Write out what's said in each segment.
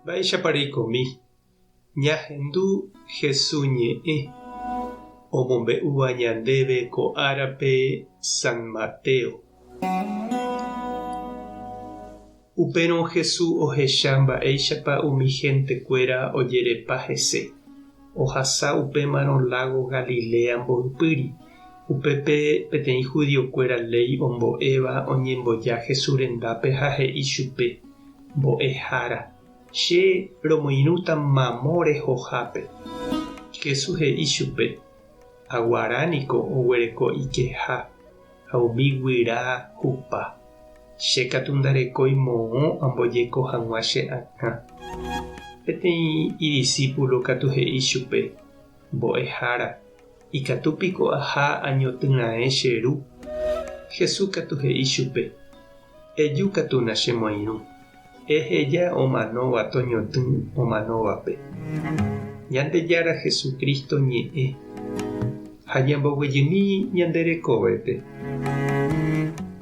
Mba'éichapa reikomi ñahendu Hesu ñe'ẽ omombe'úva ñandéve ko árape San Mateo? Upérõ Hesu ohecha mba'éichapa umi héntekuéra ojerepa hese. Ohasa upémarõ lágo Galilea mboypýri. Upépe peteĩ judiokuéra léi ombo'éva oñemboja Jesús rendápe ha he'i chupe, Mbo'ehára, che romoirũta mamo rehohápe. Jesús he'i chupe, Aguara niko oguereko ikeha ha umi guyra hupa. Che katu ndarekói moõ ambojeko hag̃ua che akã. Peteĩ idisípulo katu he'i chupe, Mbo'ehára, ikatu piko aha añotỹ raẽ che ru? Jesús katu he'i chupe, Eju katu nachemoirũ, eheja omanóva toñotỹ omanóvape. Ñandejára Jesucristo ñe'ẽ ha ñamboguejymi ñande rekovépe.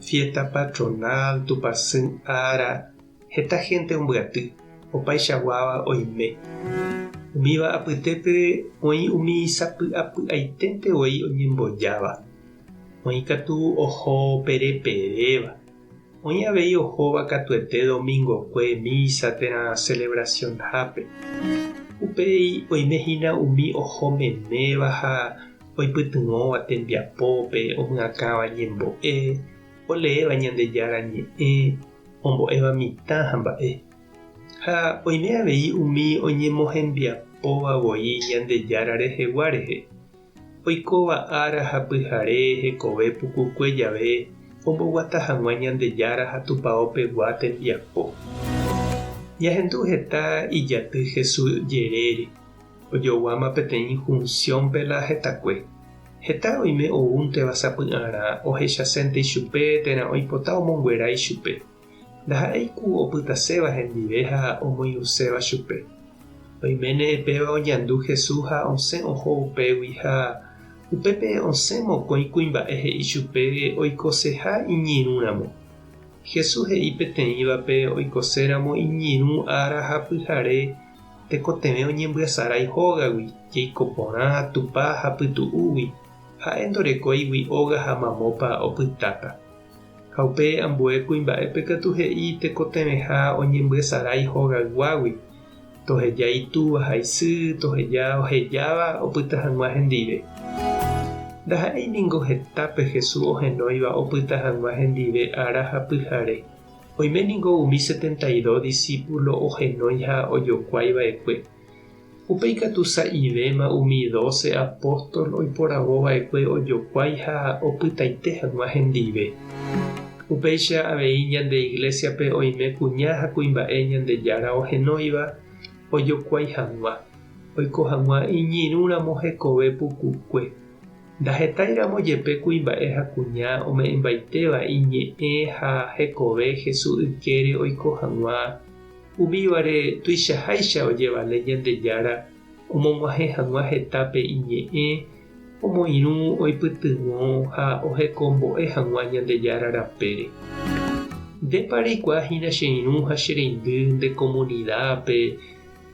Fiesta patronal, Tupãsy ára, heta gente ombyaty, opaichaguáva oime. Umíva apytépe oĩ umi sapy'apy'aiténte voi oñembojáva. Oĩ katu oho pereperéva. Oĩ avei ohóva katuete domingokue misa térã celebracionhápe. Upéi oime hína umi oho meméva ha oipytyvõva tembiapópe, omyakãva ñembo'e, oleéva Ñandejára Ñe'ẽ, ombo'éva mitã ha mba'e. Ha oime avei umi oñemohembiapóva voi Ñandejára rehegua rehe. Oikóva ára ha pyhare hekove pukukue jave omboguata hag̃ua Ñandejára ha Tupao pegua tembiapo. Ñahendu heta ijaty Jesús jerére, ojoguáma peteĩ junción-pe la hetakue. Heta oime oúnteva sapy'arã ohechasénte ichupe térã oipota omonguera ichupe. Ndaha'éi ku opytaséva hendive ha omoirũséva chupe. Oiméne péva oñandu Jesús ha osẽ oho upégui ha upépe osẽ mokõi kuimba'e he'i chupe oikoseha iñirũramo. Jesús he'i peteĩvape oikoséramo iñirũ ára ha pyhare tekotevẽ oñembyasarái hógagui, jeiko porã, tupa ha pytu'úgui, ha'e ndorekóigui óga ha mamópa opytáta. Ha upe ambue kuimba'épe katu he'i tekotevẽha oñembyesarái hogayguágui, toheja itúva ha isy, toheja ohejáva opyta hag̃ua hendive. Ndaha'éi ningo hetápe Jesús ohenóiva opyta hag̃ua hendive ára ha pyhare. Oime ningo umi setenta y dos disípulo ohenói ha ojokuái va'ekue. Upéi katu sa'ivéma umi dóse apóstol oiporavo va'ekue ojokuái ha opytaite hag̃ua hendive. Upéicha avei ñande iglésiape oime kuña ha kuimba'e Ñandejára ohenóiva ojokuái hag̃ua, oiko hag̃ua iñirũramo hekove pukukue. Ndahetáiramo jepe kuimba'e ha kuña ome'ẽmbaitéva iñe'ẽ ha hekove Jesús ykére oiko hag̃ua, Umívare tuichaháicha ojevale Ñandejára omog̃uahẽ hag̃ua hetápe iñe'ẽ, omoirũ, oipytyvõ ha ohekombo'e hag̃ua Ñandejára rapére. Ndépa reikuaa hína che irũ ha che reindy nde komunidápe,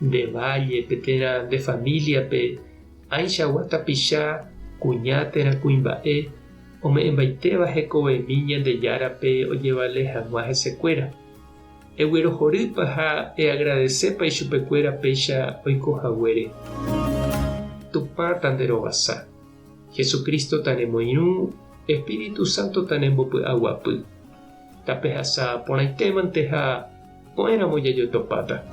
nde vállepe térã nde famíliape ãichagua tapicha, kuña térã kuimba'e, ome'ẽmbaitéva hekovemi Ñandejárape ojevale hag̃ua hesekuéra? Eguerohorýpa ha eagradesépa ichupekuéra péicha oiko haguére? Tupã tanderovasa. Jesucristo tanemoirũ, Espíritu Santo tanembopy'aguapy. Tapehasa porãitémante ha ko'ẽramo jajotopáta.